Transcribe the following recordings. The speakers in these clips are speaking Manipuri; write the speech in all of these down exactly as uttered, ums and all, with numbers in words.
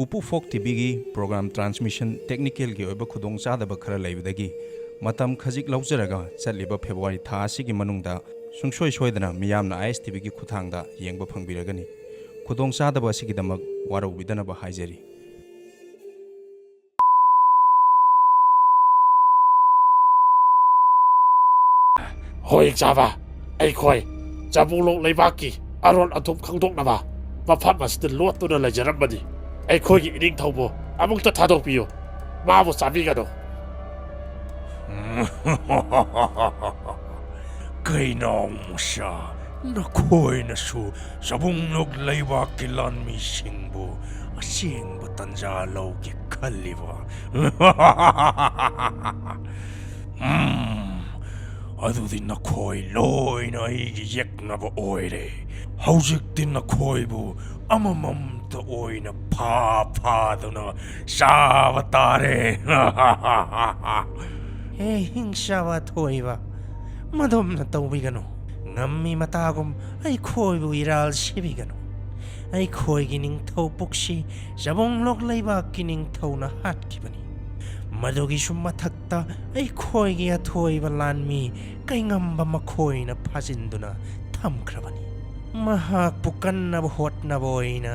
ꯎꯄꯨ ꯐꯣꯛ ꯇꯤꯚꯤꯒꯤ ꯄ꯭ꯔꯣꯒ꯭ꯔꯥꯝ ꯇ꯭ꯔꯥꯟꯁꯃꯤꯁꯟ ꯇꯦꯛꯅꯤꯀꯦꯜꯒꯤ ꯑꯣꯏꯕ ꯈꯨꯗꯣꯡꯆꯥꯗꯕ ꯈꯔ ꯂꯩꯕꯗꯒꯤ ꯃꯇꯝ ꯈꯖꯤꯛ ꯂꯧꯖꯔꯒ ꯆꯠꯂꯤꯕ ꯐꯦꯕ꯭ꯔꯨꯋꯥꯔꯤ ꯊꯥ ꯑꯁꯤꯒꯤ ꯃꯅꯨꯡꯗ ꯁꯨꯡꯁꯣꯏ ꯁꯣꯏꯗꯅ ꯃꯤꯌꯥꯝꯅ ꯑꯥꯏ ꯑꯦꯁ ꯇꯤꯚꯤꯒꯤ ꯈꯨꯠꯊꯥꯡꯗ ꯌꯦꯡꯕ ꯐꯪꯕꯤꯔꯒꯅꯤ꯫ ꯈꯨꯗꯣꯡꯆꯥꯗꯕ ꯑꯁꯤꯒꯤꯗꯃꯛ ꯋꯥꯔꯧꯕꯤꯗꯅꯕ ꯍꯥꯏꯖꯔꯤ꯫ ꯍꯣꯏ ꯆꯥꯕ, ꯑꯩꯈꯣꯏ ꯆꯥꯕꯨꯡꯂꯣꯛ ꯂꯩꯕꯥꯛꯀꯤ ꯑꯔꯣꯟ ꯑꯊꯨꯞ ꯈꯪꯗꯣꯛꯅꯕ ꯃꯐꯝ ꯑꯁꯤꯗ ꯂꯣꯠꯇꯨꯅ ꯂꯩꯖꯔꯝꯕꯅꯤ꯫ ꯑꯩꯈꯣꯏꯒꯤ ꯏꯅꯤꯡꯊꯧꯕꯨ ꯑꯃꯨꯛꯇ ꯊꯥꯗꯣꯛꯄꯤꯌꯨ꯫ ꯃꯥꯕꯨ ꯆꯥꯕꯤꯒꯅꯨ꯫ ꯀꯩꯅꯥꯎ ꯃꯆꯥ, ꯅꯈꯣꯏꯅꯁꯨ ꯆꯥꯕꯨꯡꯂꯣꯛ ꯂꯩꯕꯥꯛꯀꯤ ꯂꯥꯟꯃꯤꯁꯤꯡꯕꯨ ꯑꯁꯦꯡꯕ ꯇꯟꯖꯥ ꯂꯧꯒꯦ ꯈꯜꯂꯤꯕ? ꯎꯝ, ꯑꯗꯨꯗꯤ ꯅꯈꯣꯏ ꯂꯣꯏꯅ ꯑꯩꯒꯤ ꯌꯦꯛꯅꯕ ꯑꯣꯏꯔꯦ꯫ ꯍꯧꯖꯤꯛꯇꯤ ꯅꯈꯣꯏꯕꯨ ꯑꯃꯃꯝꯇ ꯑꯣꯏꯅ ꯐꯥ ꯐꯥꯗꯨꯅ ꯆꯥꯕ ꯇꯥꯔꯦ꯫ ꯍꯦ ꯍꯤꯡꯆꯥꯕ ꯑꯊꯣꯏꯕ, ꯃꯗꯨꯝꯅ ꯇꯧꯕꯤꯒꯅꯨ꯫ ꯉꯝꯃꯤ ꯃꯇꯥꯒꯨꯝ ꯑꯩꯈꯣꯏꯕꯨ ꯏꯔꯥꯜ ꯁꯤꯕꯤꯒꯅꯨ꯫ ꯑꯩꯈꯣꯏꯒꯤ ꯅꯤꯡꯊꯧ ꯄꯨꯛꯁꯤ ꯆꯥꯕꯨꯡꯂꯣꯛ ꯂꯩꯕꯥꯛꯀꯤ ꯅꯤꯡꯊꯧꯅ ꯍꯥꯠꯈꯤꯕꯅꯤ꯫ ꯃꯗꯨꯒꯤꯁꯨ ꯃꯊꯛꯇ ꯑꯩꯈꯣꯏꯒꯤ ꯑꯊꯣꯏꯕ ꯂꯥꯟꯃꯤ ꯀꯩꯉꯝꯕ ꯃꯈꯣꯏꯅ ꯐꯥꯖꯤꯟꯗꯨꯅ ꯊꯝꯈ꯭ꯔꯕꯅꯤ꯫ ꯃꯍꯥꯛꯄꯨ ꯀꯟꯅꯕ ꯍꯣꯠꯅꯕ ꯑꯣꯏꯅ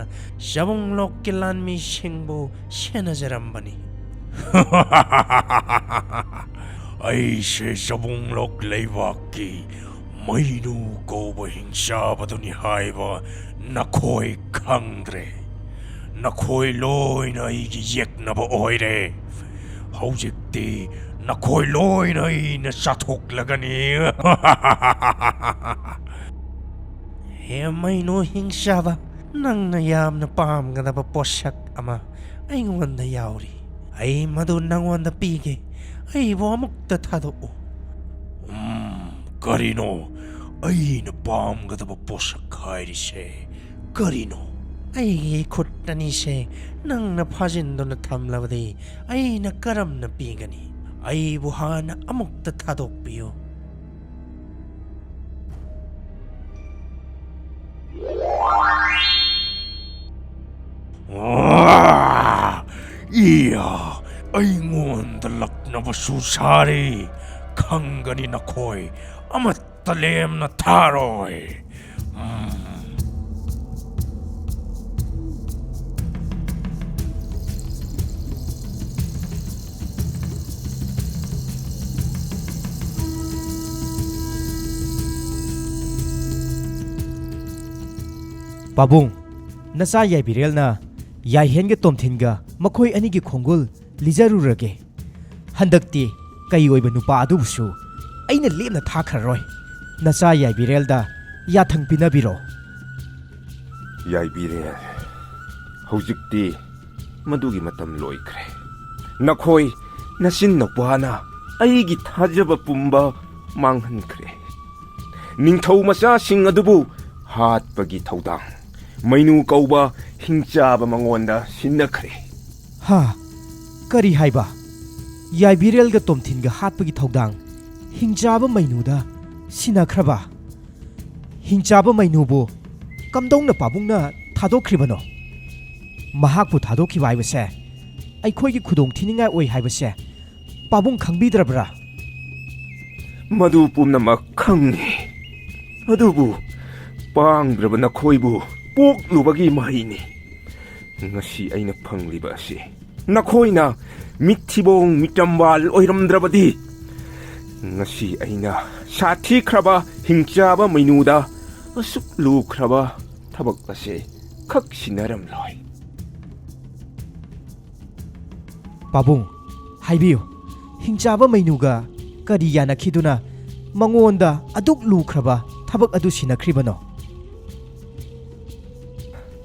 ꯆꯥꯕꯨꯡꯂꯣꯛꯀꯤ ꯂꯥꯟꯃꯤꯁꯤꯡꯕꯨ ꯁꯦꯟꯅꯖꯔꯝꯕꯅꯤ꯫ ꯑꯩꯁꯦ ꯆꯥꯕꯨꯡꯂꯣꯛ ꯂꯩꯕꯥꯛꯀꯤ ꯃꯩꯅꯨ ꯀꯧꯕ ꯍꯤꯡꯆꯥꯕꯗꯨꯅꯤ ꯍꯥꯏꯕ ꯅꯈꯣꯏ ꯈꯪꯗ꯭ꯔꯦ꯫ ꯅꯈꯣꯏ ꯂꯣꯏꯅ ꯑꯩꯒꯤ ꯌꯦꯛꯅꯕ ꯑꯣꯏꯔꯦ꯫ ꯍꯧꯖꯤꯛꯇꯤ ꯅꯈꯣꯏ ꯂꯣꯏꯅ ꯑꯩꯅ ꯆꯥꯊꯣꯛꯂꯒꯅꯤ꯫ ꯍꯦ ꯃꯩꯅꯨ ꯍꯤꯡꯆꯥꯕ, ꯅꯪꯅ ꯌꯥꯝꯅ ꯄꯥꯝꯒꯗꯕ ꯄꯣꯠꯁꯛ ꯑꯃ ꯑꯩꯉꯣꯟꯗ ꯌꯥꯎꯔꯤ꯫ ꯑꯩ ꯃꯗꯨ ꯅꯪꯉꯣꯟꯗ ꯄꯤꯒꯦ꯫ ꯑꯩꯕꯨ ꯑꯃꯨꯛꯇ ꯊꯥꯗꯣꯛꯎ꯫ ꯎꯝ, ꯀꯔꯤꯅꯣ? ꯑꯩꯅ ꯄꯥꯝꯒꯗꯕ ꯄꯣꯠꯁꯛ ꯍꯥꯏꯔꯤꯁꯦ ꯀꯔꯤꯅꯣ? ꯑꯩꯒꯤ ꯈꯨꯠ ꯑꯅꯤꯁꯦ ꯅꯪꯅ ꯐꯥꯖꯤꯟꯗꯨꯅ ꯊꯝꯂꯕꯗꯤ ꯑꯩꯅ ꯀꯔꯝꯅ ꯄꯤꯒꯅꯤ? ꯑꯩꯕꯨ ꯍꯥꯟꯅ ꯑꯃꯨꯛꯇ ꯊꯥꯗꯣꯛꯄꯤꯌꯨ꯫ ꯏꯌꯥ, ꯑꯩꯉꯣꯟꯗ ꯂꯛꯅꯕꯁꯨ ꯁꯥꯔꯤ꯫ ꯈꯪꯒꯅꯤ ꯅꯈꯣꯏ, ꯑꯃꯠꯇ ꯂꯦꯝꯅ ꯊꯥꯔꯣꯏ꯫ ꯎꯝ꯫ ꯄꯥꯕꯨꯡ, ꯅꯆꯥ ꯌꯥꯏꯕꯤꯔꯦꯜꯅ ꯌꯥꯏꯍꯦꯟꯒ ꯇꯣꯝꯊꯤꯟꯒ ꯃꯈꯣꯏ ꯑꯅꯤꯒꯤ ꯈꯣꯡꯒꯨꯜ ꯂꯤꯖꯔꯨꯔꯒꯦ꯫ ꯍꯟꯗꯛꯇꯤ ꯀꯩ ꯑꯣꯏꯕ ꯅꯨꯄꯥ ꯑꯗꯨꯕꯨꯁꯨ ꯑꯩꯅ ꯂꯦꯝꯅ ꯊꯥꯈ꯭ꯔꯔꯣꯏ꯫ ꯅꯆꯥ ꯌꯥꯏꯕꯤꯔꯦꯜꯗ ꯌꯥꯊꯪ ꯄꯤꯅꯕꯤꯔꯣ꯫ ꯌꯥꯏꯕꯤꯔꯦꯜ, ꯍꯧꯖꯤꯛꯇꯤ ꯃꯗꯨꯒꯤ ꯃꯇꯝ ꯂꯣꯏꯈ꯭ꯔꯦ꯫ ꯅꯈꯣꯏ ꯅꯆꯤꯟ ꯅꯨꯄꯥꯅ ꯑꯩꯒꯤ ꯊꯥꯖꯕ ꯄꯨꯝꯕ ꯃꯥꯡꯍꯟꯈ꯭ꯔꯦ꯫ ꯅꯤꯡꯊꯧ ꯃꯆꯥꯁꯤꯡ ꯑꯗꯨꯕꯨ ꯍꯥꯠꯄꯒꯤ ꯊꯧꯗꯥꯡ ꯃꯩꯅꯨ ꯀꯧꯕ ꯍꯤꯡꯆꯥꯕ ꯃꯉꯣꯟꯗ ꯁꯤꯟꯅꯈ꯭ꯔꯦ꯫ ꯍꯥ? ꯀꯔꯤ ꯍꯥꯏꯕ? ꯌꯥꯏꯕꯤꯔꯦꯜꯒ ꯇꯣꯝꯊꯤꯟꯒ ꯍꯥꯠꯄꯒꯤ ꯊꯧꯗꯥꯡ ꯍꯤꯡꯆꯥꯕ ꯃꯩꯅꯨꯗ ꯁꯤꯟꯅꯈ꯭ꯔꯕ? ꯍꯤꯡꯆꯥꯕ ꯃꯩꯅꯨꯕꯨ ꯀꯝꯗꯧꯅ ꯄꯥꯕꯨꯡꯅ ꯊꯥꯗꯣꯛꯈ꯭ꯔꯤꯕꯅꯣ? ꯃꯍꯥꯛꯄꯨ ꯊꯥꯗꯣꯛꯈꯤꯕ ꯍꯥꯏꯕꯁꯦ ꯑꯩꯈꯣꯏꯒꯤ ꯈꯨꯗꯣꯡ ꯊꯤꯅꯤꯡꯉꯥꯏ ꯑꯣꯏ ꯍꯥꯏꯕꯁꯦ ꯄꯥꯕꯨꯡ ꯈꯪꯕꯤꯗ꯭ꯔꯕ꯭ꯔꯥ? ꯃꯗꯨ ꯄꯨꯝꯅꯃꯛ ꯈꯪꯉꯤ꯫ ꯑꯗꯨꯕꯨ ꯄꯥꯡꯗ꯭ꯔꯕ ꯅꯈꯣꯏꯕꯨ ꯄꯣꯛꯂꯨꯕꯒꯤ ꯃꯍꯩꯅꯤ꯫ ꯉꯁꯤ ꯑꯩꯅ ꯐꯪꯂꯤꯕ ꯑꯁꯤ ꯅꯈꯣꯏꯅ ꯃꯤꯠꯊꯤꯕꯣꯡ ꯃꯤꯇꯝꯕꯥꯜ ꯑꯣꯏꯔꯝꯗ꯭ꯔꯕꯗꯤ, ꯉꯁꯤ ꯑꯩꯅ ꯁꯥꯊꯤꯈ꯭ꯔꯕ ꯍꯤꯡꯆꯥꯕ ꯃꯩꯅꯨꯗ ꯑꯁꯨꯛ ꯂꯨꯈ꯭ꯔꯕ ꯊꯕꯛ ꯑꯁꯤ ꯈꯛ ꯁꯤꯟꯅꯔꯝꯂꯣꯏ꯫ ꯄꯥꯕꯨꯡ, ꯍꯥꯏꯕꯤꯌꯨ, ꯍꯤꯡꯆꯥꯕ ꯃꯩꯅꯨꯒ ꯀꯔꯤ ꯌꯥꯅꯈꯤꯗꯨꯅ ꯃꯉꯣꯟꯗ ꯑꯗꯨꯛ ꯂꯨꯈ꯭ꯔꯕ ꯊꯕꯛ ꯑꯗꯨ ꯁꯤꯟꯅꯈ꯭ꯔꯤꯕꯅꯣ?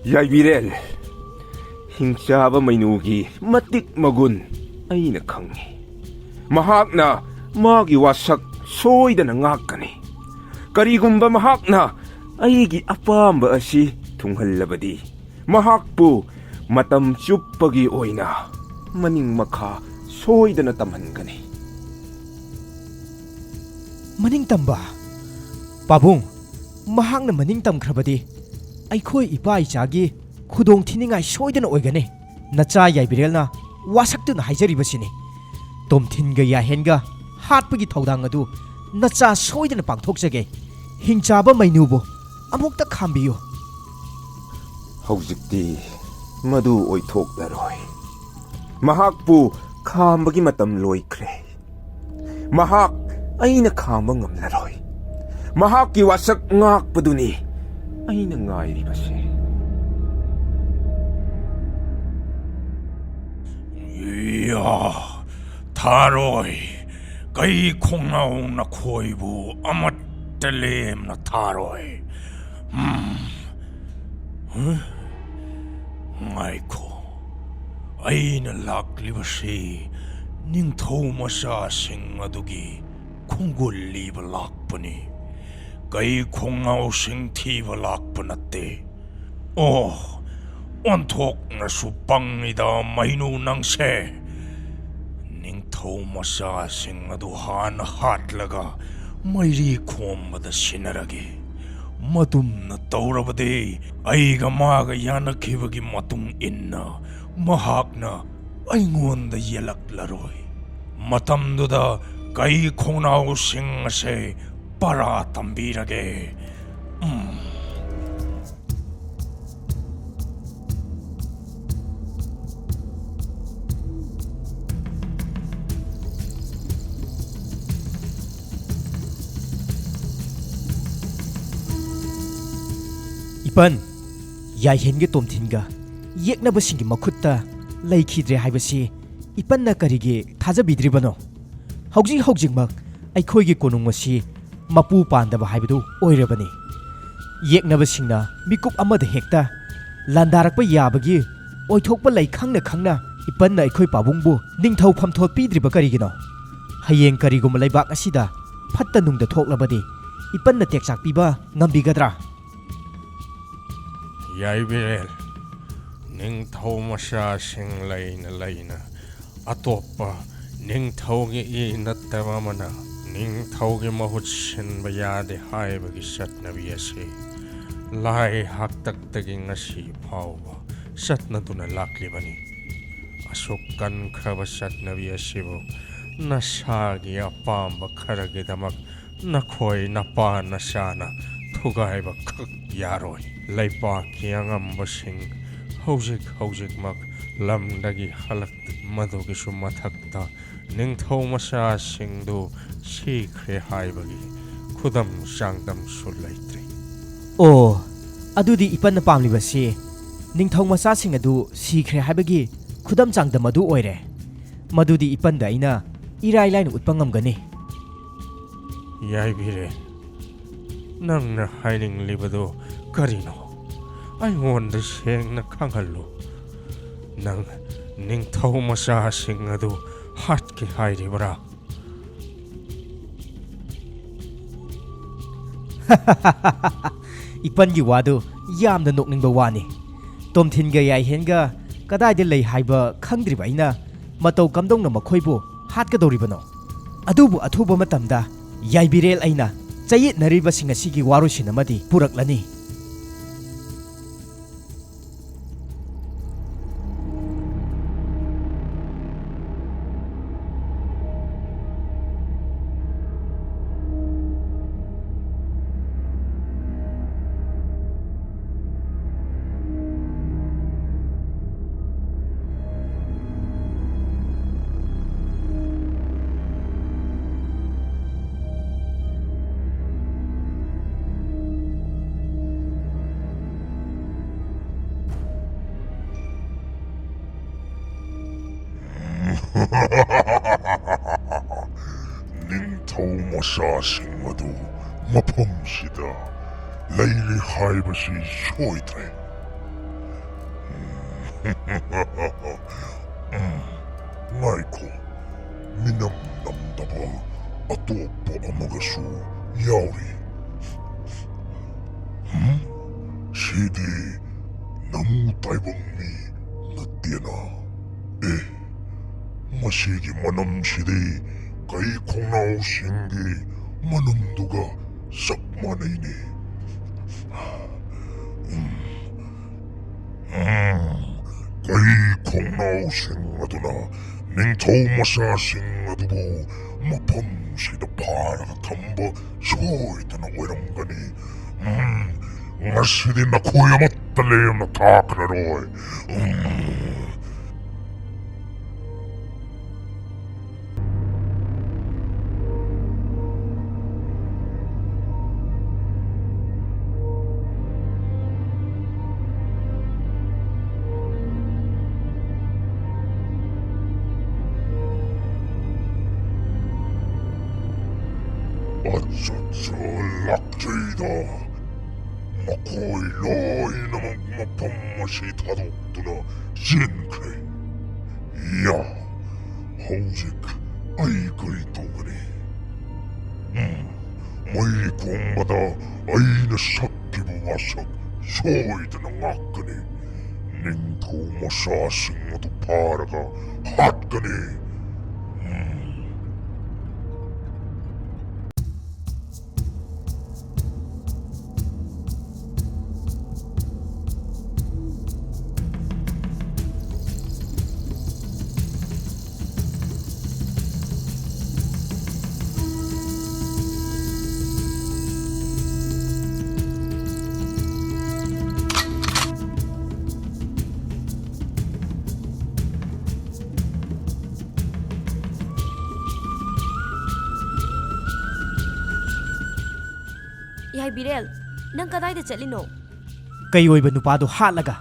ꯌꯥꯏꯕꯤꯔꯦꯜ, ꯍꯤꯡꯆꯥꯕ ꯃꯩꯅꯨꯒꯤ ꯃꯇꯤꯛ ꯃꯒꯨꯟ ꯑꯩꯅ ꯈꯪꯏ꯫ ꯃꯍꯥꯛꯅ ꯃꯥꯒꯤ ꯋꯥꯁꯛ ꯁꯣꯏꯗꯅ ꯉꯥꯛꯀꯅꯤ꯫ ꯀꯔꯤꯒꯨꯝꯕ ꯃꯍꯥꯛꯅ ꯑꯩꯒꯤ ꯑꯄꯥꯝꯕ ꯑꯁꯤ ꯊꯨꯡꯍꯜꯂꯕꯗꯤ, ꯃꯍꯥꯛꯄꯨ ꯃꯇꯝ ꯆꯨꯞꯄꯒꯤ ꯑꯣꯏꯅ ꯃꯅꯤꯡ ꯃꯈꯥ ꯁꯣꯏꯗꯅ ꯇꯝꯍꯟꯒꯅꯤ꯫ ꯃꯅꯤꯡ ꯇꯝꯕ? ꯄꯥꯕꯨꯡ, ꯃꯍꯥꯛꯅ ꯃꯅꯤꯡ ꯇꯝꯈ꯭ꯔꯕꯗꯤ ꯑꯩꯈꯣꯏ ꯏꯄꯥ ꯏꯆꯥꯒꯤ ꯈꯨꯗꯣꯡ ꯊꯤꯅꯤꯡꯉꯥꯏ ꯁꯣꯏꯗꯅ ꯑꯣꯏꯒꯅꯤ꯫ ꯅꯆꯥ ꯌꯥꯏꯕꯤꯔꯦꯜꯅ ꯋꯥꯁꯛꯇꯨꯅ ꯍꯥꯏꯖꯔꯤꯕꯁꯤꯅꯤ꯫ ꯇꯣꯝꯊꯤꯟꯒ ꯌꯥꯏꯍꯦꯟꯒ ꯍꯥꯠꯄꯒꯤ ꯊꯧꯗꯥꯡ ꯑꯗꯨ ꯅꯆꯥ ꯁꯣꯏꯗꯅ ꯄꯥꯡꯊꯣꯛꯆꯒꯦ꯫ ꯍꯤꯡꯆꯥꯕ ꯃꯩꯅꯨꯕꯨ ꯑꯃꯨꯛꯇ ꯈꯥꯝꯕꯤꯌꯨ꯫ ꯍꯧꯖꯤꯛꯇꯤ ꯃꯗꯨ ꯑꯣꯏꯊꯣꯛꯂꯔꯣꯏ꯫ ꯃꯍꯥꯛꯄꯨ ꯈꯥꯝꯕꯒꯤ ꯃꯇꯝ ꯂꯣꯏꯈ꯭ꯔꯦ꯫ ꯃꯍꯥꯛ ꯑꯩꯅ ꯈꯥꯝꯕ ꯉꯝꯂꯔꯣꯏ꯫ ꯃꯍꯥꯛꯀꯤ ꯋꯥꯁꯛ ꯉꯥꯛꯄꯗꯨꯅꯤ ꯑꯩꯅ ꯉꯥꯏꯔꯤꯕꯁꯦ꯫ ꯌꯥ, ꯊꯥꯔꯣꯏ꯫ ꯀꯩ ꯈꯣꯡꯅꯥꯎ ꯅꯈꯣꯏꯕꯨ ꯑꯃꯠꯇ ꯂꯦꯝꯅ ꯊꯥꯔꯣꯏ꯫ ꯎꯝ꯫ ꯍ? ꯉꯥꯏꯈꯣ꯫ ꯑꯩꯅ ꯂꯥꯛꯂꯤꯕꯁꯤ ꯅꯤꯡꯊꯧ ꯃꯆꯥꯁꯤꯡ ꯑꯗꯨꯒꯤ ꯈꯣꯡꯒꯨꯜ ꯂꯤꯕ ꯂꯥꯛꯄꯅꯤ꯫ ꯀꯩ ꯈꯣꯡꯅꯥꯎꯁꯤꯡ ꯊꯤꯕ ꯂꯥꯛꯄ ꯅꯠꯇꯦ꯫ ꯑꯣ, ꯑꯣꯟꯊꯣꯛꯅꯁꯨ ꯄꯪꯉꯤꯗ ꯃꯩꯅꯨ ꯅꯪꯁꯦ꯫ ꯅꯤꯡꯊꯧ ꯃꯆꯥꯁꯤꯡ ꯑꯗꯨ ꯍꯥꯟꯅ ꯍꯥꯠꯂꯒ ꯃꯩꯔꯤ ꯈꯣꯝꯕꯗ ꯁꯤꯟꯅꯔꯒꯦ꯫ ꯃꯗꯨꯝꯅ ꯇꯧꯔꯕꯗꯤ ꯑꯩꯒ ꯃꯥꯒ ꯌꯥꯅꯈꯤꯕꯒꯤ ꯃꯇꯨꯡ ꯏꯟꯅ ꯃꯍꯥꯛꯅ ꯑꯩꯉꯣꯟꯗ ꯌꯦꯜꯂꯛꯂꯔꯣꯏ꯫ ꯃꯇꯝꯗꯨꯗ ꯀꯩ ꯈꯣꯡꯅꯥꯎꯁꯤꯡ ꯑꯁꯦ ꯄꯔꯥ ꯇꯝꯕꯤꯔꯒꯦ꯫ ꯎꯝ꯫ ꯏꯄꯟ, ꯌꯥꯏꯍꯦꯟꯒ ꯇꯣꯝꯊꯤꯟꯒ ꯌꯦꯛꯅꯕꯁꯤꯡꯒꯤ ꯃꯈꯨꯠꯇ ꯂꯩꯈꯤꯗ꯭ꯔꯦ ꯍꯥꯏꯕꯁꯤ ꯏꯄꯟꯅ ꯀꯔꯤꯒꯤ ꯊꯥꯖꯕꯤꯗ꯭ꯔꯤꯕꯅꯣ? ꯍꯧꯖꯤꯛ ꯍꯧꯖꯤꯛꯃꯛ ꯑꯩꯈꯣꯏꯒꯤ ꯀꯣꯅꯨꯡ ꯑꯁꯤ ꯃꯄꯨ ꯄꯥꯟꯗꯕ ꯍꯥꯏꯕꯗꯨ ꯑꯣꯏꯔꯕꯅꯤ꯫ ꯌꯦꯛꯅꯕꯁꯤꯡꯅ ꯃꯤꯀꯨꯞ ꯑꯃꯗ ꯍꯦꯛꯇ ꯂꯥꯟꯗꯥꯔꯛꯄ ꯌꯥꯕꯒꯤ ꯑꯣꯏꯊꯣꯛꯄ ꯂꯩ ꯈꯪꯅ ꯈꯪꯅ ꯏꯄꯟꯅ ꯑꯩꯈꯣꯏ ꯄꯥꯕꯨꯡꯕꯨ ꯅꯤꯡꯊꯧ ꯐꯝꯊꯣꯟ ꯄꯤꯗ꯭ꯔꯤꯕ ꯀꯔꯤꯒꯤꯅꯣ? ꯍꯌꯦꯡ ꯀꯔꯤꯒꯨꯝꯕ ꯂꯩꯕꯥꯛ ꯑꯁꯤꯗ ꯐꯠꯇ ꯅꯨꯡꯗ ꯊꯣꯛꯂꯕꯗꯤ ꯏꯄꯟꯅ ꯇꯦꯛꯆꯥꯛ ꯄꯤꯕ ꯉꯝꯕꯤꯒꯗ꯭ꯔꯥ? ꯌꯥꯏꯕꯤꯔꯦꯜ, ꯅꯤꯡꯊꯧ ꯃꯆꯥꯁꯤꯡ ꯂꯩꯅ ꯂꯩꯅ ꯑꯇꯣꯞꯄ ꯅꯤꯡꯊꯧꯒꯤ ꯏ ꯅꯠꯇꯕ ꯑꯃꯅ ꯅꯤꯡꯊꯧꯒꯤ ꯃꯍꯨꯠ ꯁꯤꯟꯕ ꯌꯥꯗꯦ ꯍꯥꯏꯕꯒꯤ ꯆꯠꯅꯕꯤ ꯑꯁꯤ ꯂꯥꯏ ꯍꯥꯛꯇꯛꯇꯒꯤ ꯉꯁꯤ ꯐꯥꯎꯕ ꯆꯠꯅꯗꯨꯅ ꯂꯥꯛꯂꯤꯕꯅꯤ꯫ ꯑꯁꯨꯛ ꯀꯟꯈ꯭ꯔꯕ ꯆꯠꯅꯕꯤ ꯑꯁꯤꯕꯨ ꯅꯁꯥꯒꯤ ꯑꯄꯥꯝꯕ ꯈꯔꯒꯤꯗꯃꯛ ꯅꯈꯣꯏ ꯅꯄꯥ ꯅꯆꯥꯅ ꯊꯨꯒꯥꯏꯕ ꯈꯛ ꯌꯥꯔꯣꯏ꯫ ꯂꯩꯄꯥꯛꯀꯤ ꯑꯉꯝꯕꯁꯤꯡ ꯍꯧꯖꯤꯛ ꯍꯧꯖꯤꯛꯃꯛ ꯂꯝꯗꯒꯤ ꯍꯜꯂꯛ, ꯃꯗꯨꯒꯤꯁꯨ ꯃꯊꯛꯇ ꯅꯤꯡꯊꯧ ꯃꯆꯥꯁꯤꯡꯗꯨ ꯁꯤꯈ꯭ꯔꯦ ꯍꯥꯏꯕꯒꯤ ꯈꯨꯗꯝ ꯆꯥꯡꯗꯝꯁꯨ ꯂꯩꯇ꯭ꯔꯤ꯫ ꯑꯣ, ꯑꯗꯨꯗꯤ ꯏꯄꯟꯅ ꯄꯥꯝꯂꯤꯕꯁꯤ ꯅꯤꯡꯊꯧ ꯃꯆꯥꯁꯤꯡ ꯑꯗꯨ ꯁꯤꯈ꯭ꯔꯦ ꯍꯥꯏꯕꯒꯤ ꯈꯨꯗꯝ ꯆꯥꯡꯗꯝ ꯑꯗꯨ ꯑꯣꯏꯔꯦ꯫ ꯃꯗꯨꯗꯤ ꯏꯄꯟꯗ ꯑꯩꯅ ꯏꯔꯥꯏ ꯂꯥꯏꯅ ꯎꯠꯄ ꯉꯝꯒꯅꯤ꯫ ꯌꯥꯏꯕꯤꯔꯦ, ꯅꯪꯅ ꯍꯥꯏꯅꯤꯡꯂꯤꯕꯗꯨ ꯀꯔꯤꯅꯣ? ꯑꯩꯉꯣꯟꯗ ꯁꯦꯡꯅ ꯈꯪꯍꯜꯂꯨ꯫ ꯅꯪ ꯅꯤꯡꯊꯧ ꯃꯆꯥꯁꯤꯡ ꯑꯗꯨ ꯍꯥꯠꯀꯦ ꯍꯥꯏꯔꯤꯕ꯭ꯔꯥ? ꯏꯄꯟꯒꯤ ꯋꯥꯗꯨ ꯌꯥꯝꯅ ꯅꯣꯛꯅꯤꯡꯕ ꯋꯥꯅꯤ꯫ ꯇꯣꯝꯊꯤꯟꯒ ꯌꯥꯏꯍꯦꯟꯒ ꯀꯗꯥꯏꯗ ꯂꯩ ꯍꯥꯏꯕ ꯈꯪꯗ꯭ꯔꯤꯕ ꯑꯩꯅ ꯃꯇꯧ ꯀꯝꯗꯧꯅ ꯃꯈꯣꯏꯕꯨ ꯍꯥꯠꯀꯗꯧꯔꯤꯕꯅꯣ? ꯑꯗꯨꯕꯨ ꯑꯊꯨꯕ ꯃꯇꯝꯗ ꯌꯥꯏꯕꯤꯔꯦꯜ ꯑꯩꯅ ꯆꯌꯦꯠꯅꯔꯤꯕꯁꯤꯡ ꯑꯁꯤꯒꯤ ꯋꯥꯔꯣꯏꯁꯤꯟ ꯑꯃꯗꯤ ꯄꯨꯔꯛꯂꯅꯤ꯫ ꯅꯤꯡꯊꯧ ꯃꯆꯥꯁꯤꯡ ꯑꯗꯨ ꯃꯐꯝꯁꯤꯗ ꯂꯩꯔꯦ ꯍꯥꯏꯕꯁꯤ ꯁꯣꯏꯗ꯭ꯔꯦ꯫ ꯎꯝ, ꯉꯥꯏꯈꯣ, ꯃꯤꯅꯝ ꯅꯝꯗꯕ ꯑꯇꯣꯞꯄ ꯑꯃꯒꯁꯨ ꯌꯥꯎꯔꯤ꯫ ꯍꯝ? ꯁꯤꯗꯤ ꯅꯃꯨ ꯇꯥꯏꯕꯪ ꯃꯤ ꯅꯠꯇꯦꯅ꯫ ꯑꯦ, ꯃꯁꯤꯒꯤ ꯃꯅꯝꯁꯤꯗꯤ ꯀꯩ ꯈꯣꯡꯅꯥꯎꯁꯤꯡꯒꯤ ꯃꯅꯝꯗꯨꯒ ꯆꯞ ꯃꯥꯟꯅꯩꯅꯦ꯫ ꯎꯝ, ꯎꯝ, ꯊꯣꯡꯅꯥꯎꯁꯤꯡ ꯑꯗꯨꯅ ꯅꯤꯡꯊꯧ ꯃꯆꯥꯁꯤꯡ ꯑꯗꯨꯕꯨ ꯃꯐꯝꯁꯤꯗ ꯐꯥꯔꯒ ꯊꯝꯕ ꯁꯣꯏꯗꯅ ꯑꯣꯏꯔꯝꯒꯅꯤ꯫ ꯎꯝ, ꯉꯁꯤꯗꯤ ꯅꯈꯣꯏ ꯑꯃꯠꯇ ꯂꯦꯝꯅ ꯊꯥꯈ꯭ꯔꯔꯣꯏ꯫ ꯎꯝ꯫ ꯑꯠꯆꯥ, ꯂꯥꯛꯆꯩꯗ꯫ ꯃꯈꯣꯏ ꯂꯣꯏꯅꯃꯛ ꯃꯐꯝ ꯑꯁꯤ ꯊꯥꯗꯣꯛꯇꯨꯅ ꯆꯦꯟꯈ꯭ꯔꯦ꯫ ꯌꯥ, ꯍꯧꯖꯤꯛ ꯑꯩ ꯀꯔꯤ ꯇꯧꯒꯅꯤ? ꯎꯝ, ꯃꯩ ꯀꯨꯝꯕꯗ ꯑꯩꯅ ꯁꯛꯈꯤꯕ ꯋꯥꯁꯛ ꯁꯣꯏꯗꯅ ꯉꯥꯛꯀꯅꯤ꯫ ꯅꯤꯡꯊꯧ ꯃꯆꯥꯁꯤꯡ ꯑꯗꯨ ꯐꯥꯔꯒ ꯍꯥꯠꯀꯅꯤ꯫ ꯎꯝ꯫ ꯌꯥꯏꯕꯤꯔꯦꯜ, ꯅꯪ ꯀꯗꯥꯏꯗ ꯆꯠꯂꯤꯅꯣ? ꯀꯩ ꯑꯣꯏꯕ ꯅꯨꯄꯥꯗꯣ ꯍꯥꯠꯂꯒ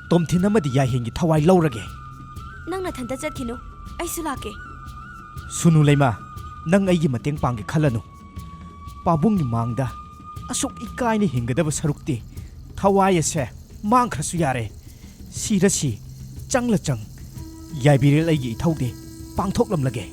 ꯇꯣꯝꯊꯤꯟ ꯑꯃꯗꯤ ꯌꯥꯏꯍꯦꯟꯒꯤ ꯊꯋꯥꯏ ꯂꯧꯔꯒꯦ꯫ ꯅꯪ ꯅꯊꯟꯇ ꯆꯠꯈꯤꯅꯨ, ꯑꯩꯁꯨ ꯂꯥꯛꯀꯦ꯫ ꯁꯨꯅꯨ ꯂꯩꯃ, ꯅꯪ ꯑꯩꯒꯤ ꯃꯇꯦꯡ ꯄꯥꯡꯒꯦ ꯈꯜꯂꯅꯨ꯫ ꯄꯥꯕꯨꯡꯒꯤ ꯃꯥꯡꯗ ꯑꯁꯨꯛ ꯏꯀꯥꯏꯅ ꯍꯤꯡꯒꯗꯕ ꯁꯔꯨꯛꯇꯤ ꯊꯋꯥꯏ ꯑꯁꯦ ꯃꯥꯡꯈ꯭ꯔꯁꯨ ꯌꯥꯔꯦ꯫ ꯁꯤꯔꯁꯤ, ꯆꯪꯂ ꯆꯪ, ꯌꯥꯏꯕꯤꯔꯦꯜ ꯑꯩꯒꯤ ꯏꯊꯧꯗꯤ ꯄꯥꯡꯊꯣꯛꯂꯝꯂꯒꯦ꯫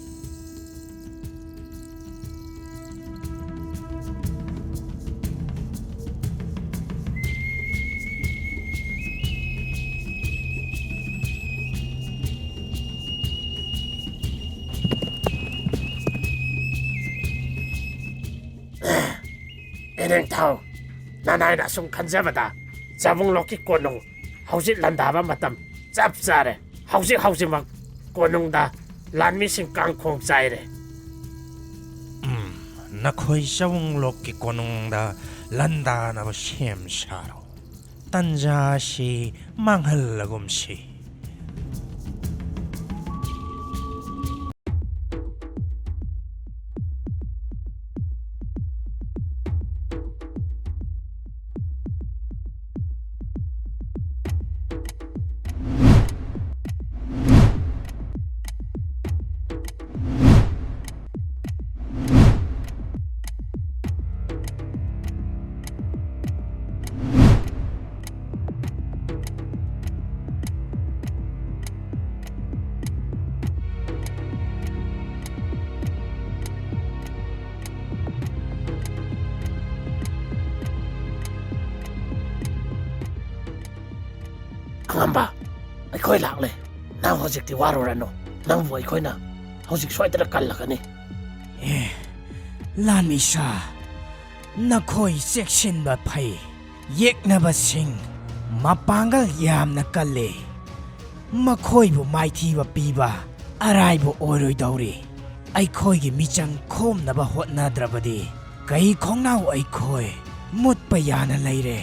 ꯏꯅꯤꯡꯊꯧ, ꯅꯅꯥꯏꯅ ꯑꯁꯨꯝ ꯈꯟꯖꯕꯗ ꯆꯥꯕꯨꯡꯂꯣꯛꯀꯤ ꯀꯣꯅꯨꯡ ꯍꯧꯖꯤꯛ ꯂꯥꯟꯗꯥꯕ ꯃꯇꯝ ꯆꯞ ꯆꯥꯔꯦ꯫ ꯍꯧꯖꯤꯛ ꯍꯧꯖꯤꯛꯃꯛ ꯀꯣꯅꯨꯡꯗ ꯂꯥꯟꯃꯤꯁꯤꯡ ꯀꯥꯡꯈꯣꯡ ꯆꯥꯏꯔꯦ꯫ ꯎꯝ, ꯅꯈꯣꯏ ꯆꯋꯨꯡꯂꯣꯛꯀꯤ ꯀꯣꯅꯨꯡꯗ ꯂꯥꯟꯗꯥꯅꯕ ꯁꯦꯝ ꯁꯥꯔꯣ꯫ ꯇꯟꯖꯥ ꯑꯁꯤ ꯃꯥꯡꯍꯜꯂꯒꯨꯝꯁꯤ꯫ ꯑꯉꯝꯕ, ꯑꯩꯈꯣꯏ ꯂꯥꯛꯂꯦ꯫ ꯅꯪ ꯍꯧꯖꯤꯛꯇꯤ ꯋꯥꯔꯨꯔꯅꯨ꯫ ꯅꯪꯕꯨ ꯑꯩꯈꯣꯏꯅ ꯍꯧꯖꯤꯛ ꯁꯣꯏꯗꯅ ꯀꯜꯂꯒꯅꯤ꯫ ꯑꯦ, ꯂꯥꯟꯃꯤꯁꯥ, ꯅꯈꯣꯏ ꯆꯦꯛꯁꯤꯟꯕ ꯐꯩ꯫ ꯌꯦꯛꯅꯕꯁꯤꯡ ꯃꯄꯥꯡꯒꯜ ꯌꯥꯝꯅ ꯀꯜꯂꯤ꯫ ꯃꯈꯣꯏꯕꯨ ꯃꯥꯏꯊꯤꯕ ꯄꯤꯕ ꯑꯔꯥꯏꯕ ꯑꯣꯏꯔꯣꯏꯗꯧꯔꯤ꯫ ꯑꯩꯈꯣꯏꯒꯤ ꯃꯤꯆꯪ ꯈꯣꯝꯅꯕ ꯍꯣꯠꯅꯗ꯭ꯔꯕꯗꯤ ꯀꯩ ꯈꯣꯡꯅꯥꯎ ꯑꯩꯈꯣꯏ ꯃꯨꯠꯄ ꯌꯥꯅ ꯂꯩꯔꯦ꯫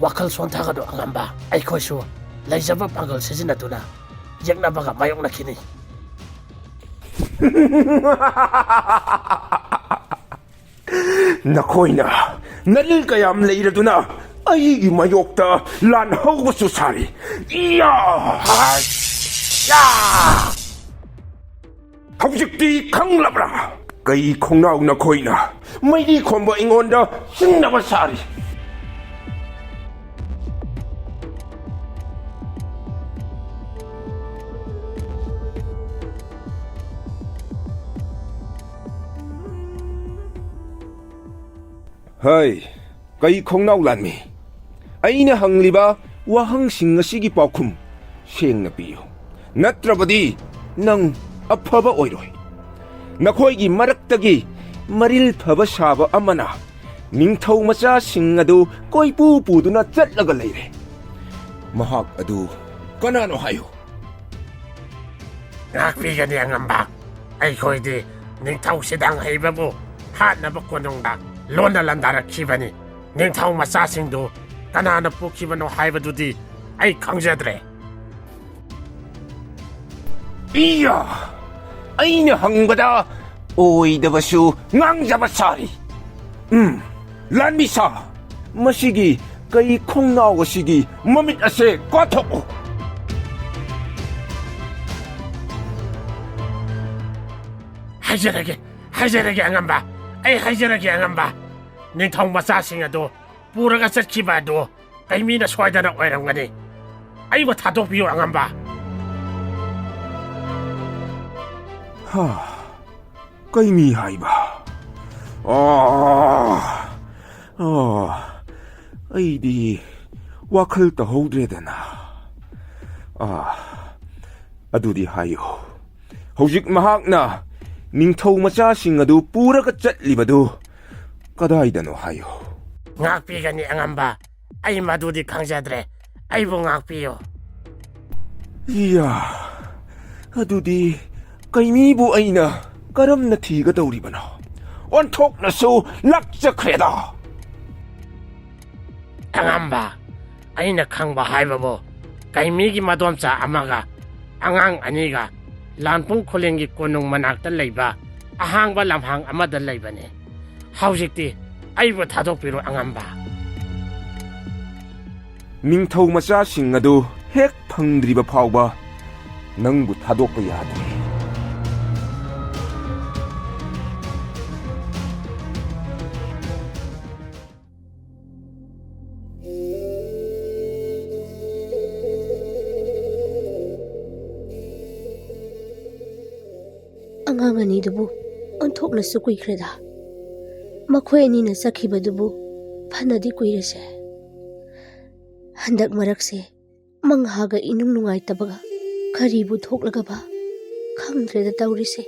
ꯋꯥꯈꯜ ꯁꯣꯟꯊꯒꯅꯨ ꯑꯉꯝꯕ, ꯑꯩꯈꯣꯏꯁꯨ ꯂꯩꯖꯕ ꯄꯥꯡꯒꯜ ꯁꯤꯖꯤꯟꯅꯗꯨꯅ ꯌꯦꯛꯅꯕꯒ ꯃꯥꯌꯣꯛꯅꯈꯤꯅꯤ꯫ ꯅꯈꯣꯏꯅ ꯅꯔꯤꯜ ꯀꯌꯥꯝ ꯂꯩꯔꯗꯨꯅ ꯑꯩꯒꯤ ꯃꯥꯌꯣꯛꯇ ꯂꯥꯟ ꯍꯧꯕꯁꯨ ꯁꯥꯔꯤ꯫ ꯏꯌꯥ! ꯌꯥ! ꯍꯧꯖꯤꯛꯇꯤ ꯈꯪꯂꯕ꯭ꯔꯥ? ꯀꯩ ꯈꯣꯡꯅꯥꯎ ꯅꯈꯣꯏꯅ ꯃꯩꯔꯤ ꯈꯣꯝꯕ ꯑꯩꯉꯣꯟꯗ ꯆꯤꯡꯅꯕ ꯁꯥꯔꯤ꯫ ꯍꯩ, ꯀꯩ ꯈꯣꯡꯅꯥꯎ ꯂꯥꯟꯃꯤ, ꯑꯩꯅ ꯍꯪꯂꯤꯕ ꯋꯥꯍꯪꯁꯤꯡ ꯑꯁꯤꯒꯤ ꯄꯥꯎꯈꯨꯝ ꯁꯦꯡꯅ ꯄꯤꯌꯨ, ꯅꯠꯇ꯭ꯔꯕꯗꯤ ꯅꯪ ꯑꯐꯕ ꯑꯣꯏꯔꯣꯏ꯫ ꯅꯈꯣꯏꯒꯤ ꯃꯔꯛꯇꯒꯤ ꯃꯔꯤꯜ ꯐꯕ ꯁꯥꯕ ꯑꯃꯅ ꯅꯤꯡꯊꯧ ꯃꯆꯥꯁꯤꯡ ꯑꯗꯨ ꯀꯣꯏꯄꯨ ꯄꯨꯗꯨꯅ ꯆꯠꯂꯒ ꯂꯩꯔꯦ꯫ ꯃꯍꯥꯛ ꯑꯗꯨ ꯀꯅꯥꯅꯣ ꯍꯥꯏꯌꯨ꯫ ꯉꯥꯛꯄꯤꯒꯅꯤ ꯑꯉꯝꯕ꯫ ꯑꯩꯈꯣꯏꯗꯤ ꯅꯤꯡꯊꯧ ꯁꯤꯗꯥꯡ ꯍꯩꯕꯕꯨ ꯍꯥꯠꯅꯕ ꯀꯣꯅꯨꯡꯗ ꯂꯣꯟꯅ ꯂꯥꯟꯗꯥꯔꯛꯈꯤꯕꯅꯤ꯫ ꯅꯤꯡꯊꯧ ꯃꯆꯥꯁꯤꯡꯗꯨ ꯀꯅꯥꯅ ꯄꯣꯛꯈꯤꯕꯅꯣ ꯍꯥꯏꯕꯗꯨꯗꯤ ꯑꯩ ꯈꯪꯖꯗ꯭ꯔꯦ꯫ ꯏꯌꯥ! ꯑꯩꯅ ꯍꯪꯕꯗ ꯑꯣꯏꯗꯕꯁꯨ ꯉꯥꯡꯖꯕ ꯁꯥꯔꯤ꯫ ꯎꯝ, ꯂꯥꯟꯃꯤ ꯁꯥ, ꯃꯁꯤꯒꯤ ꯀꯩ ꯈꯣꯡꯅꯥꯎ ꯑꯁꯤꯒꯤ ꯃꯃꯤꯠ ꯑꯁꯦ ꯀꯣꯊꯣꯛꯎ꯫ ꯍꯥꯏꯖꯔꯒꯦ, ꯍꯥꯏꯖꯔꯒꯦ ꯑꯉꯝꯕ, ꯑꯩ ꯍꯥꯏꯖꯔꯒꯦ ꯑꯉꯝꯕ꯫ ꯅꯤꯡꯊꯧ ꯃꯆꯥꯁꯤꯡ ꯑꯗꯨ ꯄꯨꯔꯒ ꯆꯠꯈꯤꯕ ꯑꯗꯨ ꯀꯩꯃꯤꯅ ꯁꯣꯏꯗꯅ ꯑꯣꯏꯔꯝꯒꯅꯤ꯫ ꯑꯩꯕꯨ ꯊꯥꯗꯣꯛꯄꯤꯌꯨ ꯑꯉꯝꯕ꯫ ꯍꯥ, ꯀꯩꯃꯤ ꯍꯥꯏꯕ? ꯑꯥ, ꯑꯥ, ꯑꯩꯗꯤ ꯋꯥꯈꯜ ꯇꯧꯍꯧꯗ꯭ꯔꯦꯗꯅ꯫ ꯑꯥ, ꯑꯗꯨꯗꯤ ꯍꯥꯏꯌꯨ, ꯍꯧꯖꯤꯛ ꯃꯍꯥꯛꯅ ꯅꯤꯡꯊꯧ ꯃꯆꯥꯁꯤꯡ ꯑꯗꯨ ꯄꯨꯔꯒ ꯆꯠꯂꯤꯕꯗꯨ ꯀꯗꯥꯏꯗꯅꯣ ꯍꯥꯏꯌꯨ꯫ ꯉꯥꯛꯄꯤꯒꯅꯤ ꯑꯉꯝꯕ, ꯑꯩ ꯃꯗꯨꯗꯤ ꯈꯪꯖꯗ꯭ꯔꯦ, ꯑꯩꯕꯨ ꯉꯥꯛꯄꯤꯌꯨ꯫ ꯏꯌꯥ, ꯑꯗꯨꯗꯤ ꯀꯩꯃꯤꯕꯨ ꯑꯩꯅ ꯀꯔꯝꯅ ꯊꯤꯒꯗꯧꯔꯤꯕꯅꯣ? ꯑꯣꯟꯊꯣꯛꯅꯁꯨ ꯂꯥꯛꯆꯈ꯭ꯔꯦꯗ꯫ ꯑꯉꯝꯕ, ꯑꯩꯅ ꯈꯪꯕ ꯍꯥꯏꯕꯕꯨ ꯀꯩꯃꯤꯒꯤ ꯃꯗꯣꯝꯆꯥ ꯑꯃꯒ ꯑꯉꯥꯡ ꯑꯅꯤꯒ ꯂꯥꯟꯄꯨꯡ ꯈꯨꯂꯦꯟꯒꯤ ꯀꯣꯅꯨꯡ ꯃꯅꯥꯛꯇ ꯂꯩꯕ ꯑꯍꯥꯡꯕ ꯂꯝꯍꯥꯡ ꯑꯃꯗ ꯂꯩꯕꯅꯤ꯫ ꯍꯧꯖꯤꯛꯇꯤ ꯑꯩꯕꯨ ꯊꯥꯗꯣꯛꯄꯤꯔꯣ ꯑꯉꯝꯕ꯫ ꯅꯤꯡꯊꯧ ꯃꯆꯥꯁꯤꯡ ꯑꯗꯨ ꯍꯦꯛ ꯐꯪꯗ꯭ꯔꯤꯕ ꯐꯥꯎꯕ ꯅꯪꯕꯨ ꯊꯥꯗꯣꯛꯄ ꯌꯥꯗ꯭ꯔꯤ꯫ ꯑꯉꯥꯡ ꯑꯅꯤꯗꯨꯕꯨ ꯑꯣꯟꯊꯣꯛꯅꯁꯨ ꯀꯨꯏꯈ꯭ꯔꯦꯗ꯫ ꯃꯈꯣꯏ ꯑꯅꯤꯅ ꯆꯠꯈꯤꯕꯗꯨꯕꯨ ꯐꯅꯗꯤ ꯀꯨꯏꯔꯁꯦ꯫ ꯍꯟꯗꯛ ꯃꯔꯛꯁꯦ ꯃꯪꯍꯥꯒ ꯏꯅꯨꯡ ꯅꯨꯡꯉꯥꯏꯇꯕꯒ ꯀꯔꯤꯕꯨ ꯊꯣꯛꯂꯒꯕ ꯈꯪꯗ꯭ꯔꯦꯗ ꯇꯧꯔꯤꯁꯦ꯫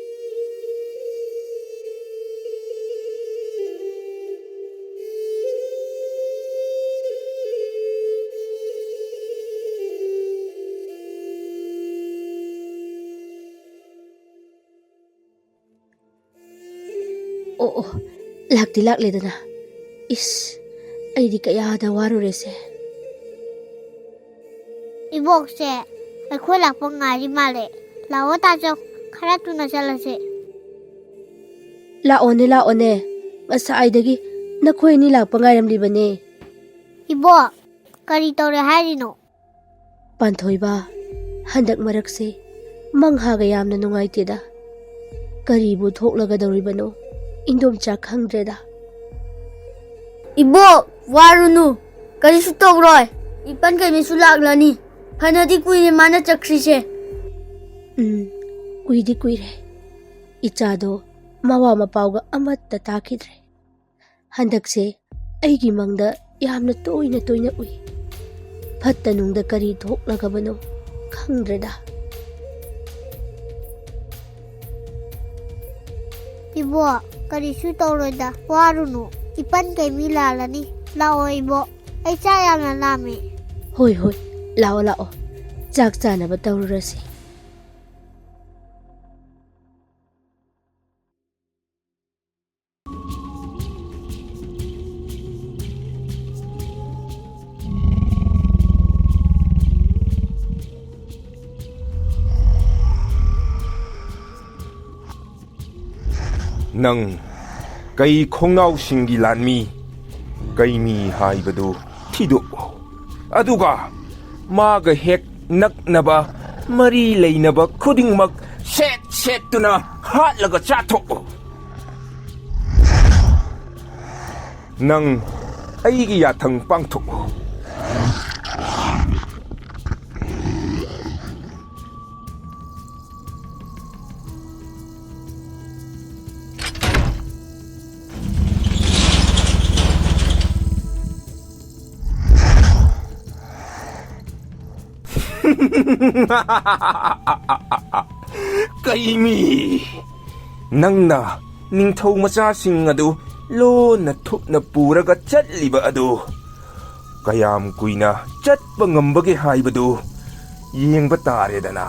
ꯑꯣ, ꯑꯣ, ꯂꯥꯛꯇꯤ ꯂꯥꯛꯂꯦꯗꯅ꯫ ꯏꯁ, ꯑꯩꯗꯤ ꯀꯌꯥꯗ ꯋꯥꯔꯨꯔꯦꯁꯦ꯫ ꯏꯕꯣꯛꯁꯦ ꯑꯩꯈꯣꯏ ꯂꯥꯛꯄ ꯉꯥꯏꯔꯤ ꯃꯥꯜꯂꯦ꯫ ꯂꯥꯛꯑꯣ ꯇꯥꯆꯧ, ꯈꯔ ꯊꯨꯅ ꯆꯠꯂꯁꯦ꯫ ꯂꯥꯛꯑꯣꯅꯦ, ꯂꯥꯛꯑꯣꯅꯦ, ꯉꯁꯥꯏꯗꯒꯤ ꯅꯈꯣꯏ ꯑꯅꯤ ꯂꯥꯛꯄ ꯉꯥꯏꯔꯝꯂꯤꯕꯅꯦ꯫ ꯏꯕꯣꯛ, ꯀꯔꯤ ꯇꯧꯔꯦ ꯍꯥꯏꯔꯤꯅꯣ? ꯄꯥꯟꯊꯣꯏꯕ, ꯍꯟꯗꯛ ꯃꯔꯛꯁꯦ ꯃꯪꯍꯥꯒ ꯌꯥꯝꯅ ꯅꯨꯡꯉꯥꯏꯇꯦꯗ꯫ ꯀꯔꯤꯕꯨ ꯊꯣꯛꯂꯒꯗꯧꯔꯤꯕꯅꯣ? ꯏꯟꯗꯣꯝꯆꯥ ꯈꯪꯗ꯭ꯔꯦꯗ꯫ ꯏꯕꯣꯛ, ꯋꯥꯔꯨꯅꯨ, ꯀꯔꯤꯁꯨ ꯇꯧꯔꯣꯏ꯫ ꯏꯄꯟ ꯀꯩꯃꯤꯁꯨ ꯂꯥꯛꯂꯅꯤ꯫ ꯐꯅꯗꯤ ꯀꯨꯏꯔꯦ ꯃꯥꯅ ꯆꯠꯈ꯭ꯔꯤꯁꯦ꯫ ꯎꯝ, ꯀꯨꯏꯗꯤ ꯀꯨꯏꯔꯦ꯫ ꯏꯆꯥꯗꯣ ꯃꯋꯥ ꯃꯄꯥꯎꯒ ꯑꯃꯠꯇ ꯇꯥꯈꯤꯗ꯭ꯔꯦ꯫ ꯍꯟꯗꯛꯁꯦ ꯑꯩꯒꯤ ꯃꯪꯗ ꯌꯥꯝꯅ ꯇꯣꯏꯅ ꯇꯣꯏꯅ ꯎꯏ꯫ ꯐꯠꯇ ꯅꯨꯡꯗ ꯀꯔꯤ ꯊꯣꯛꯂꯒꯕꯅꯣ ꯈꯪꯗ꯭ꯔꯦꯗ꯫ ꯏꯕꯣꯛ, ꯀꯔꯤꯁꯨ ꯇꯧꯔꯣꯏꯗ, ꯋꯥꯔꯨꯅꯨ꯫ ꯏꯄꯟ ꯀꯩꯃꯤ ꯂꯥꯛꯂꯅꯤ꯫ ꯂꯥꯛꯑꯣ ꯏꯕꯣꯛ, ꯑꯩ ꯆꯥꯛ ꯌꯥꯝꯅ ꯂꯥꯝꯃꯦ꯫ ꯍꯣꯏ, ꯍꯣꯏ, ꯂꯥꯛꯑꯣ, ꯂꯥꯛꯑꯣ, ꯆꯥꯛ ꯆꯥꯅꯕ ꯇꯧꯔꯨꯔꯁꯤ꯫ ꯅꯪ ꯀꯩ ꯈꯣꯡꯅꯥꯎꯁꯤꯡꯒꯤ ꯂꯥꯟꯃꯤ ꯀꯩꯃꯤ ꯍꯥꯏꯕꯗꯨ ꯊꯤꯗꯣꯛꯎ, ꯑꯗꯨꯒ ꯃꯥꯒ ꯍꯦꯛ ꯅꯛꯅꯕ ꯃꯔꯤ ꯂꯩꯅꯕ ꯈꯨꯗꯤꯡꯃꯛ ꯁꯦꯠ ꯁꯦꯠꯇꯨꯅ ꯍꯥꯠꯂꯒ ꯆꯥꯊꯣꯛꯎ꯫ ꯅꯪ ꯑꯩꯒꯤ ꯌꯥꯊꯪ ꯄꯥꯡꯊꯣꯛꯎ꯫ ꯀꯩꯃꯤ, ꯅꯪꯅ ꯅꯤꯡꯊꯧ ꯃꯆꯥꯁꯤꯡ ꯑꯗꯨ ꯂꯣꯟꯅ ꯊꯨꯞꯅ ꯄꯨꯔꯒ ꯆꯠꯂꯤꯕ ꯑꯗꯨ ꯀꯌꯥꯝ ꯀꯨꯏꯅ ꯆꯠꯄ ꯉꯝꯕꯒꯦ ꯍꯥꯏꯕꯗꯨ ꯌꯦꯡꯕ ꯇꯥꯔꯦꯗꯅ꯫